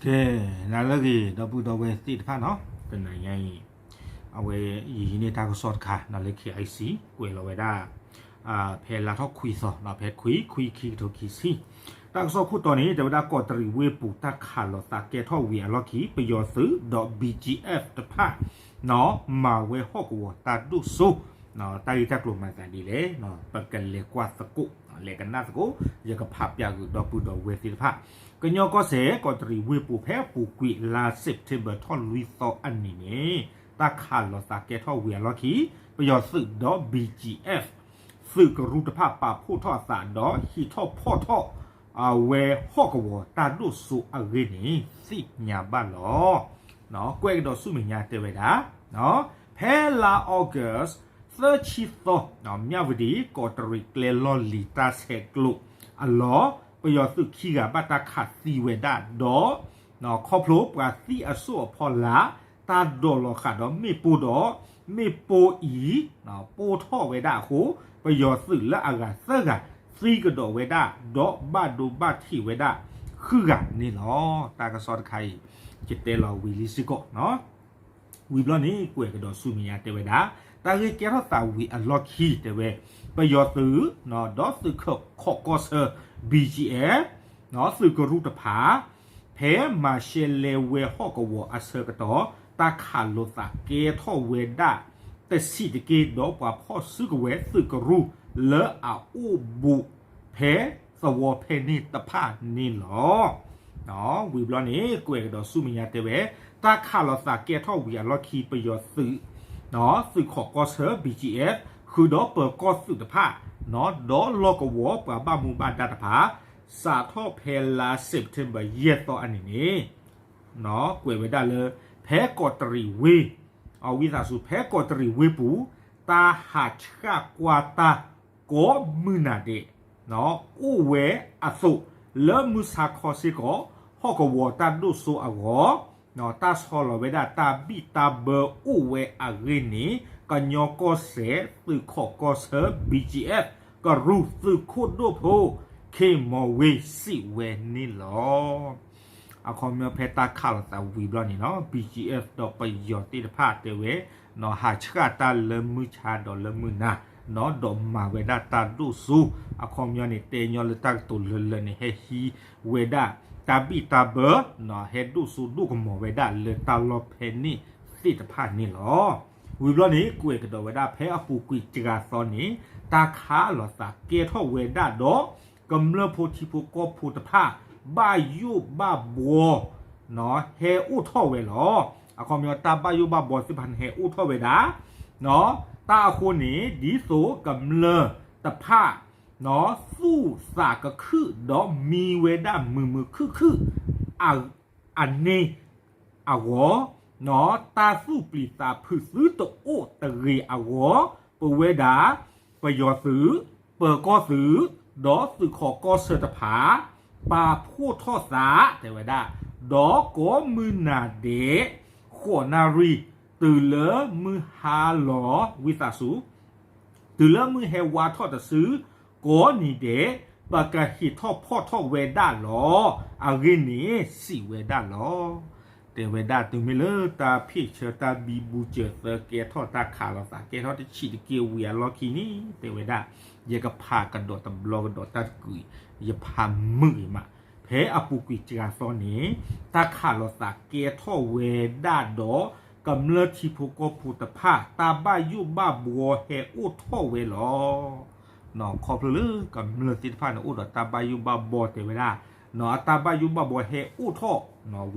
ကဲ, နၤလၢအဂ့ၤ ဒီပုၢ်ဒီဝဲၢ်သ့ၣ်တဖၣ်နီၤ, တနၤညါအံၤ အဝဲ ယဟံးန့ၢ်တၢ်ကစီၣ်တခါနီၤလၢ KIC ကွဲးလီၤဝဲဒၣ် ဖဲလါထီၣ်ခွံသီနီၤ, ဖဲခွံ ခွံ ခံကထိခံဆံ, တၢ်ကစီၣ်ခိၣ်တီန့ၣ် တဲဝဲဒၣ်ကီးတရံးဝ့ၢ်ပူၤ တၢ်ခးလိာ်သးကဲထီၣ်ဝံၤအလီၢ်ခံ ပယီၤသုးဒီး BGF တဖၣ်နီၤ မၤဝဲဟီၣ်ကဝီၤတၢ်ဒိၣ်စိ တၢ်ဂ့ၢ်တၢ်ကျိၤမၤသးဒ်လဲၣ်, ပကလဲၤကွၢ်သကိး, လဲၤကနၣ်သကိး, ယကဖးပၠးဂုာ်ဒီပုၢ်ဒီဝဲၢ်သ့ၣ်တဖၣ်, ကညီကီၢ်စဲၣ် ကီးတရံးဝ့ၢ်ပူၤ ဖဲအပူၤကွံာ်လါ September ထီၣ်လွံၢ်သီအနံၤန့ၣ် တၢ်ခးလိာ်သးကဲထီၣ်ဝံၤအလီၢ်ခံ ပယီၤသုးဒီး BGF သုးကရူၢ်တဖၣ်ပာ်ဖှိၣ်ထီၣ်အသးဒီးဟံးထီၣ်ဖီၣ်ထီၣ် အဝဲဟီၣ်ကဝီၤတၢ်ဒိၣ်စိအဂ့ၢ်န့ၣ် သ့ၣ်ညါဘၣ်လီၤ. ကွဲးကဒီးဆူမဲာ်ညါတဲဝဲဒၣ်, ဖဲလါ August သၢဆံသီ, မၠၣ်ဝတံၣ် ကီးတရံးကျဲလီၢ်လံၤတၢ်ဆဲးကျိးအလီၢ် ပယီၤသုးခံဂၤဘၣ်တၢ်ခးသံဝဲဒၣ်ဒီး ခီဖျိပှၤသံအစိၣ်အဖီလာ် တၢ်ဒိးလီၤဃာ်ဒီးမ့ၣ်ပိၢ်ဒီး မ့ၣ်ပိၢ်အံၤ ပိၢ်ထီၣ်ဝဲဒၣ်အဃိ ပယီၤသုးလၢအဂၤသၢဂၤ သံကဒီးဝဲဒၣ် ဒီးဘၣ်ဒိဘၣ်ထံးဝဲဒၣ် ဃုဂၤန့ၣ်လီၤ. တၢ်ကစီၣ်တခါအံၤ ယတဲလီၤဝံၤလံစ့ၢ်ကီး ဝံၤဘျီန့ၣ် ကွဲးကဒီးဆူမဲာ်ညါတဲဝဲဒၣ် တၢ်ဂ့ၢ်ကဲထီၣ်သးဝံၤအလီၢ်ခံတဲဝဲ ပယီၤသုး ဒီးသုးခိးကီၢ်ဆၢ BGF သုးကရူၢ်တဖၣ် ဖဲမၤရှဲလဲဝဲဟီၣ်ကဝီၤအဆၢကတီၢ် တၢ်ခးလိာ်သးကဲထီၣ်ဝဲဒၣ် တဆံးတက့ၢ် ဒီးပှၤဖီၣ်စုကဝဲၤသုးကရူၢ်လၢအအိၣ်ဘူး ဖဲသဝီဖဲန့ၣ်တဖၣ်န့ၣ်လီၤ. ဝံၤဘျီန့ၣ် ကွဲးကဒီးဆူမဲာ်ညါတဲဝဲ တၢ်ခးလိာ်သးကဲထီၣ်ဝံၤအလီၢ်ခံ ပယီၤသုး သုးခိးကီၢ်ဆၢ BGF ဃုာ်ဒီးပၢၤကီၢ်သုးတဖၣ် ဒီးလီၢ်ကဝီၤပှၤဘၣ်မူဘၣ်ဒါတဖၣ် စးထီၣ်ဖဲလါ September ယဲၢ်သီအနံၤန့ၣ် ကွဲးဝဲဒၣ်လၢ ဖဲကီးတရံးဝ့ၢ် အဝံသးစူၤ ဖဲကီးတရံးဝ့ၢ်ပူၤ တၢ်ဟးဆှၣ်ကွၢ်တၢ် ကိးမုၢ်နၤဒဲး အိၣ်ဝဲအသိး လၢမုၢ်ဆါခီစ့ၢ်ကီး ဟီၣ်ကဝီၤတၢ်ဒိၣ်စိအဂီၢ် တၢ်ဆီလီၤဝဲဒၣ်တၢ်ဘံၣ်တၢ်ဘၢအိၣ်ဝဲအဂ့ၢ်န့ၣ် ကညီကီၢ်စဲၣ် သုးခိးကီၢ်ဆၢ BGF ကရူၢ်သုးခိၣ်ဒိၣ်ဖိ ခ့ၣ်မီၤဝ့ စံးဝဲန့ၣ်လီၤ. အခီပညီဖဲတၢ်ခးလိာ်သးဝံၤဘျီန့ၣ်နီၤ BGF ဒီးပယီၤသ့ၣ်တဖၣ်တဲဝဲ ဟးဆှၣ်တၢ်လၢမုၢ်ဆါဒီးလၢမုၢ်နၤ ဒီးမၤဝဲဒၣ်တၢ်ဒိၣ်စိ အခီပညီန့ၣ် တဲညီလၢတၢ်ကတိၤလၢလၢန့ၣ် ဟဲဟံးဝဲဒၣ်တၢ်ဘံၣ်တၢ်ဘၢ ဟဲဒိၣ်စိဒိၣ်ကမီၤဝဲဒၣ်လၢတၢ်လီၢ်ဖဲန့ၣ်သ့ၣ်တဖၣ်န့ၣ်လီၤ. ဝံၤဘျီန့ၣ် ကွဲးကဒီးဝဲဒၣ်ဖဲအပူၤကွံာ်စှၤသီန့ၣ် တၢ်ခးလိာ်သးကဲထီၣ်ဝဲဒၣ်ဒီး ကမျၢၢ်ဖိထံဖိကီၢ်ဖိတဖၣ် ဘၣ်ယိၣ်ဘၣ်ဘှီ ဟဲအိၣ်ထီၣ်ဝဲလီၤ. အခီပညီတၢ်ဘၣ်ယိၣ်ဘၣ်ဘှီသ့ၣ်တဖၣ်န့ၣ် ဟဲအိၣ်ထီၣ်ဝဲဒၣ် တၢ်အဃိန့ၣ် ဒ်သိးကမျၢၢ်တဖၣ် သူၣ်သးကခုၣ်ဒီးမံဝဲဒၣ်မုာ်မုာ်ခုၣ်ခုၣ် အန့ၣ်အဂီၢ် တၢ်သူၣ်ပျံၤသးဖုးသုတအိၣ်တဂ့ၤအဂီၢ် ပဝဲဒၣ် ပယီၤသုး ပၢၤကီၢ်သုး ဒီးသုးခိးကီၢ်ဆၢတဖၣ် ပာ်ဖှိၣ်ထီၣ်သး တဲဝဲဒၣ် ဒီးကိးမုၢ်နၤဒဲး ဃိးနၣ်ရံၣ် တုၤလၢမုၢ်ဟါလီၤ ဝံသးစူၤ တုၤလၢမုၢ်ဟဲဝါထီၣ်တစု ကိးနံၤဒဲး ပကဟ့ၣ်ထီၣ်ဖီၣ်ထီၣ်ဝဲဒၣ်လီၤ. အဂ့ၢ်န့ၣ် စံးဝဲဒၣ်လီၤ. တဲဝဲဒၣ်တုၤမ့ၢ်လၢတၢ်ဖ့ၣ်ဆၢတၢ်ဘံဘူစၢၤသၢ ကဲထီၣ်တၢ်ခးလိာ်သး ကဲထီၣ်တဆံးတက့ၢ်ဝံၤအလီၢ်ခံန့ၣ် တဲဝဲဒၣ် ယကဖးကဒီးတဘျီကဒီးတၢ်တကုး ယဖးမုာ်အံၤမး ဖဲအပူၤကွံာ်စှၤသီန့ၣ် တၢ်ခးလိာ်သးကဲထီၣ်ဝဲဒၣ်ဒီး ကမျၢၢ်ထံဖိကီၢ်ဖိတဖၣ် တၢ်ဘၣ်ယိၣ်ဘၣ်ဘှီဟဲအိၣ်ထီၣ်ဝဲလီၤ. ခီဖျိလၢကမျၢၢ်သ့ၣ်တဖၣ်န့ၣ် အိၣ်ဒီးတၢ်ဘၣ်ယိၣ်ဘၣ်ဘှီတဲဝဲဒၣ် အတၢ်ဘၣ်ယိၣ်ဘၣ်ဘှီဟဲအိၣ်ထီၣ်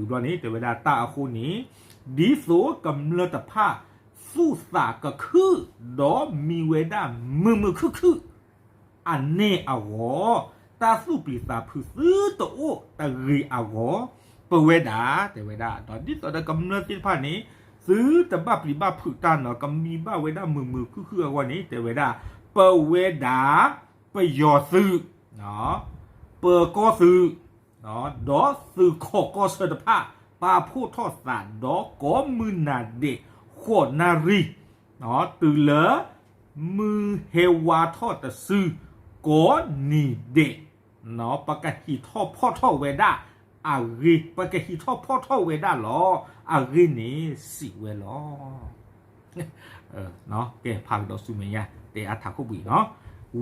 ဝံၤဘျီန့ၣ် တဲဝဲဒၣ်တၢ်အဃိန့ၣ် ဒ်သိးကမျၢၢ်တဖၣ် သူၣ်သးကခုၣ် ဒီးမံဝဲဒၣ်မုာ်မုာ်ခုၣ်ခုၣ် အန့ၣ်အဂီၢ် တၢ်သူၣ်ပျံၤသးဖုးသုတအိၣ်တဂ့ၤအဂီၢ် ပဝဲဒၣ် တဲဝဲဒၣ် ဒီးဒ်သိးဒီးကမျၢၢ်သ့ၣ်တဖၣ်န့ၣ် သုတဘၣ်ပျံၤဘၣ်ဖုးတၢ်နီၤ ကမံဘၣ်ဝဲဒၣ်မုာ်မုာ်ခုၣ်ခုၣ်အဂီၢ်န့ၣ် တဲဝဲဒၣ် ပဝဲဒၣ် ပယီၤသုး ပၢၤကီၢ်သုး ဒီးသုးခိးကီၢ်ဆၢတဖၣ် ပာ်ဖှိၣ်ထီၣ်သးဒီးကိးမုၢ်နၤဒဲး ဃိးနၣ်ရံၣ် တုၤလၢ မုၢ်ဟဲဝါထီၣ်တစု ကိးနံၤဒဲး ပကဟံးထီၣ်ဖီၣ်ထီၣ်ဝဲဒၣ် အဂ့ၢ် ပကဟံးထီၣ်ဖီၣ်ထီၣ်ဝဲဒၣ်လီၤ. အဂ့ၢ်န့ၣ်စံးဝဲလီၤ. ကဲ ဖးကဒီးဆူမဲာ်ညါ တဲအါထးခိၣ်ဘှံးနီၤ.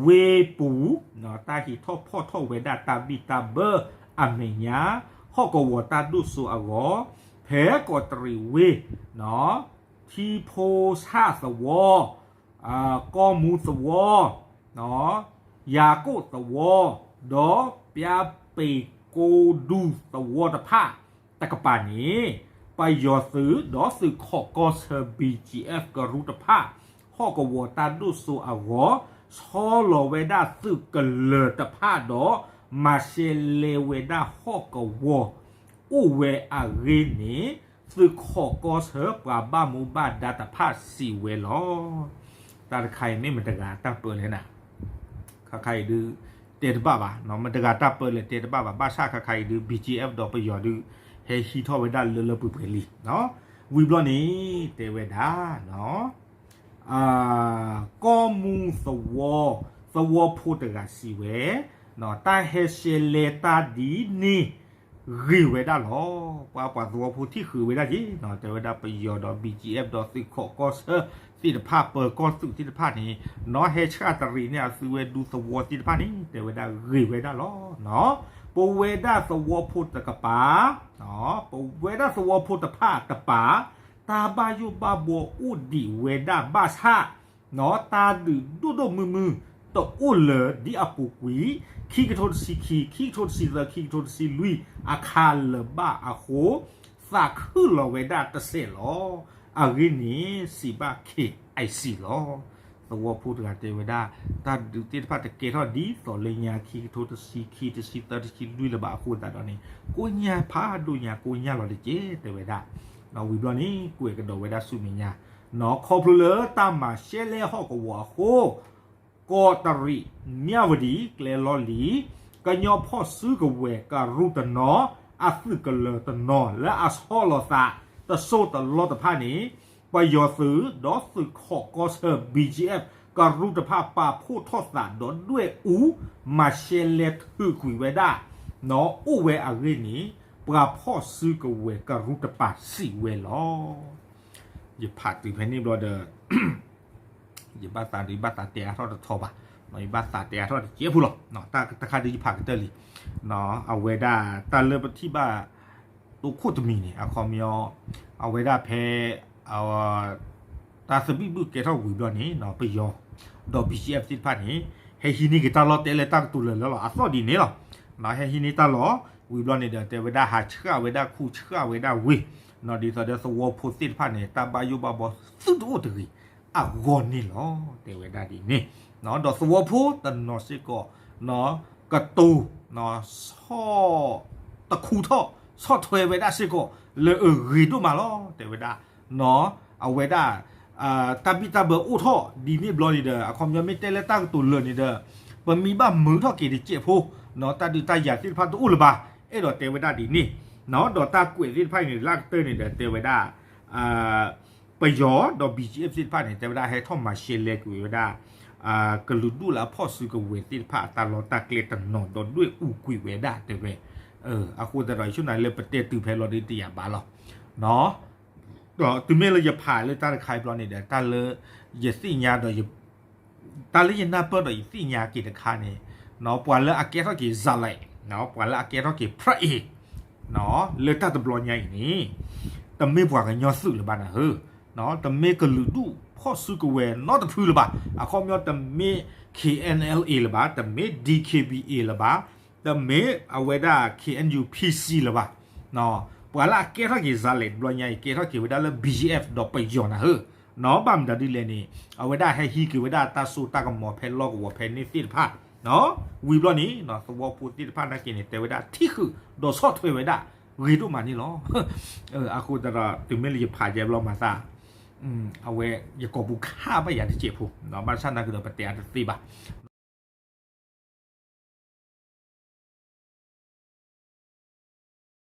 ဝ့ၢ်ပူၤ တၢ်ဟံးထီၣ်ဖီၣ်ထီၣ်ဝဲဒၣ်တၢ်ဘံၣ်တၢ်ဘၢအမဲာ်ညါ ဟီၣ်ကဝီၤတၢ်ဒိၣ်စိအဂီၢ် ဖဲကီးတရံးဝ့ၢ် ထံဖိဆၣ်သဝီ ကီၢ်မူသဝီ ယၤကိာ်သဝီ ဒီးပၠါပ့ၤကိဒူသဝီတဖၣ်တကပၤန့ၣ် ပယီၤသုးဒီးသုးခီၣ်ကီၢ်ဆၢ ဘီကၠံအ့ၣ် ကရူၢ်တဖၣ် ဟီၣ်ကဝီၤတၢ်ဒိၣ်စိအဂီၢ် ဆီလီၤဝဲဒၣ်သုးကလၢၤတဖၣ်ဒီး မၤရှဲလဲဝဲဒၣ်ဟီၣ်ကဝီၤ အိၣ်ဝဲအဂ့ၢ်န့ၣ် သုးခီၣ်ကီၢ်ဆၢပှၤဘၣ်မူဘၣ်ဒါတဖၣ်စံးဝဲလီၤ. တၢ်တခါအံၤမ့ၢ်မတဂၤတၢ်ပၢလဲၣ်နၤ ခါခါအံၤဒုး တဲတဘၣ်ဘၣ်, မတဂၤတၢ်ပၢလဲၣ်တဲတဘၣ်ဘၣ်, ဘၣ်ဆၣ်ခါခါအံၤဒုး ဘီကၠံအ့ၣ် ဒီးပယီၤဒုး ဟဲဟံးထီၣ်ဝဲဒၣ်လၢလၢပှဲၤပှဲၤလံ. ဝံၤဘျီန့ၣ် တဲဝဲဒၣ် ကီၢ်မူသဝီ သဝီဖိတဂၤစံးဝဲ, တၢ်ဟဲရှဲလဲတၢ်ဒ်န့ၣ် ဂ့ၤဝဲဒၣ်လီၤ. ပှၤပှၤသဝီဖိထံၣ်ဃုာ်ဝဲဒၣ်က့ၤ, တဲဝဲဒၣ်ပယီၤဒီး ဘီကၠံအ့ၣ် ဒီးသုးခီၣ်ကီၢ်ဆၢသ့ၣ်တဖၣ် ပၢၤကီၢ်သုးသ့ၣ်တဖၣ်န့ၣ် နီၢ်ဟဲဆှၣ်တရံးန့ၢ်အသုဝဲဒူသဝီသ့ၣ်တဖၣ်န့ၣ် တဲဝဲဒၣ်ဂ့ၤဝဲဒၣ်လီၤ. ပဝဲဒၣ်သဝီဖိတကပၤ, ပဝဲဒၣ်သဝီဖိတဖၣ်တပၤ တၢ်ဘၣ်ယိၣ်ဘၣ်ဘှီအိၣ်ဒံးဝဲဒၣ်ဘၣ်ဆၣ် တၢ်ဒုးဒိၣ်ဒိၣ်မုၢ်မုၢ် တအိၣ်လၢၤဒ်အပူၤကွံာ် ခံကထိတဆံခံ, ခံကထိတဆံသၢ, ခံကထိတဆံလွံၢ်အခါလၢၤဘၣ်အဃိ သးခုလီၤဝဲဒၣ်တစဲးလီၤ. အဂ့ၢ်န့ၣ် စံးဘၣ် ခ့ၣ်အဲၣ်စံၣ် လီၤ. သဝီဖိတဂၤတဲဝဲဒၣ် တၢ်ဒုးသ့ၣ်တဖၣ်တကဲထီၣ်ဒ်သိးလၢညါ ခံကထိတဆံခံ, တဆံသၢ, တဆံလွံၢ်လၢၤဘၣ်အဃိသတးဒီးန့ၣ် ကိးညါဖးဒိၣ်ညါ ကိးညါလီၤတက့ၢ် တဲဝဲဒၣ်. ဝံၤဘျီန့ၣ် ကွဲးကဒီးဝဲဒၣ်ဆူမဲာ်ညါ နီၢ် ခီဖျိလၢတၢ်မၤရှဲလဲဟီၣ်ကဝီၤအဃိ ကီးတရံး မၠၣ်ဝတံၤ ကျဲလီၢ်လံၤ ကညီဖီၣ်စုကဝဲၤကရူၢ်တနီၤ အသုးကလၢၤတနီၤ လၢအဆီလီၤသးတစိၢ်တလီၢ်တဖၣ်န့ၣ် ပယီၤသုးဒီးသုးခီၣ်ကီၢ်ဆၢ ဘီကၠံအ့ၣ် ကရူၢ်တဖၣ် ပာ်ဖှိၣ်ထီၣ်သးဒီးဒွဲၣ်အူ မၤရှဲလဲထုးကွံာ်ဝဲဒၣ် နီၢ်အိၣ်ဝဲအဂ့ၢ်န့ၣ် ပှၤဖီၣ်စုကဝဲၤကရူၢ်တပၤစံးဝဲလီၤ. ယဖးတုၤဖဲန့ၣ်ဘျီဒီး ယဘၣ်သးဒုး ယဘၣ်သးတဲအါထီၣ်တထီဘၣ်, ယဘၣ်သးတဲအါထီၣ်တကဲဖိလီၤ. တၢ်တခါဒုးယဖးကတၢၢ်လံ, အဝဲဒၣ်တၢ်လၢပထံၣ်ဘၣ် တိခိၣ်တမံၤန့ၣ် အခီပညီ အဝဲဒၣ်ဖဲ တၢ်သဘံၣ်ဘုၣ်ကဲထီၣ်ဝံၤဘျီန့ၣ် ပယီၤ ဒီး ဘီကၠံအ့ၣ် သ့ၣ်တဖၣ်န့ၣ် ဟဲဟံးန့ၢ်က့ၤတၢ်လီၢ် တဲလၢတၢ်ကတိၤလၢာ်လၢလီၤ အသီၣ်ဒ်န့ၣ်လီၤ. ဟဲဟံးန့ၢ်တၢ်လီၢ်ဝံၤဘျီန့ၣ်ဒီး တဲဝဲဒၣ်ဟးဆှၣ်ဝဲဒၣ်ခူဆှၣ်ဝဲဒၣ်ဝ့ၢ် ဒ်သိးဒီးသဝီဖိသ့ၣ်တဖၣ်န့ၣ် တၢ်ဘၣ်ယိၣ်ဘၣ်ဘှီသုတအိၣ်တဂ့ၤအဂီၢ်န့ၣ်လီၤ. တဲဝဲဒၣ်ဒ်န့ၣ် ဒီးသဝီဖိတနီၤစ့ၢ်ကီး ကတိၤ ဆီၣ် တခူထီၣ် ဆီၣ်ထွဲဝဲဒၣ်စ့ၢ်ကီး လၢအဂ့ၤဒိၣ်မးလီၤ. တဲဝဲဒၣ် အဝဲဒၣ် တၢ်ဘံၣ်တၢ်ဘၢအိၣ်ထီၣ်ဒ်န့ၣ်ဘျီန့ၣ်ဒီး အခီပညီမ့ၢ်တဲလၢတၢ်ကတိၤလၢာ်န့ၣ်ဒီး ပမ့ၢ်ဘၣ်မုာ်ထီၣ်က့ၤတစဲးဖိ တၢ်ဒုးတၢ်ယၤသ့ၣ်တဖၣ်တအိၣ်လၢၤဘၣ်. အဲၣ်ဒိးတဲဝဲဒၣ်ဒ်န့ၣ် ဒီးတၢ်ကွဲးသ့ၣ်တဖၣ်န့ၣ် လၢကတၢၢ်န့ၣ်ဒီး တဲဝဲဒၣ် ပယီၤဒီး ဘီကၠံအ့ၣ် သ့ၣ်တဖၣ်န့ၣ် တဲဝဲဒၣ်ဟဲထီၣ်မၤရှဲလဲကွံာ်ဝဲဒၣ် ကလုာ်ဒူၣ်လၢအဖီၣ်စုကဝဲၤသ့ၣ်တဖၣ်အတၢ်လီၢ်တၢ်ကျဲတနီၤ ဒီးဒွဲၣ်အူကွံာ်ဝဲဒၣ်တဲဝဲ. အဃိသတးဒီး ယဆိကမိၣ်လၢပတဲတုၤဖဲလီၤဒ်တယၤဘၣ်လီၤ. တုၤမ့ၢ်လၢယဖးလၢတၢ်တခါအံၤဘျီန့ၣ်ဒီး တၢ်လၢယသ့ၣ်ညါဒီး တၢ်လၢယနၢ်ပၢၢ်ဒီးယသ့ၣ်ညါက့ၤတခါန့ၣ် ပှၤလၢအကဲထီၣ်က့ၤ ဇာတ်လိုက် ပှၤလၢအကဲထီၣ်က့ၤ พระเอก လၢတၢ်တဘျီညါအံၤန့ၣ် တမ့ၢ်ပှၤကညီသုးလၢၤဘၣ်နၤဧၢ, တမ့ၢ်ကလုာ်ဒူၣ်ဖီၣ်စုကဝဲၤနီတဖုလၢၤဘၣ်. အခီပညီတမ့ၢ် ခ့ၣ်အဲၣ်အဲၣ်လ်အ့ လၢၤဘၣ်, တမ့ၢ် ဒံၣ်ခ့ၣ်ဘံၣ်အ့ လၢၤဘၣ်, တမ့ၢ်အဝဲဒၣ် ခ့ၣ်အဲၣ်ယူၣ် ဖံၣ်စံၣ် လၢၤဘၣ်. ပှၤလၢအကဲထီၣ်က့ၤ ဇာတ်လိုက် တဘျီညါအံၤ ကဲထီၣ်က့ၤဝဲဒၣ်လၢ ဘီကၠံအ့ၣ် ဒီးပယီၤနၤဧၢ. ဘၣ်မတၤဒ်လဲၣ်န့ၣ် အဝဲဒၣ်ဟဲဟံးက့ၤဝဲဒၣ်တၢ်စိတၢ်ကမီၤဖဲလီၢ်ကဝီၤဖဲန့ၣ်သ့ၣ်တဖၣ် ဝံၤဘျီန့ၣ် သဝီဖိသ့ၣ်တဖၣ်နာ်က့န့ၣ် တဲဝဲဒၣ်ထံၣ်ဃုာ်ဒီးဆီၣ်ထွဲဝဲဒၣ် ဂ့ၤဒိၣ်မးန့ၣ်လီၤ. အဃိသတးဒီး တုၤမ့ၢ်လၢယဖးယဲဘျီမၤသး အဝဲယကိာ်ပူၤခးဘၣ်ယၤတစဲးဖိ ဘၣ်ဆၣ်သနာ်က့ဒီး ပတဲအါတသ့ဘၣ်.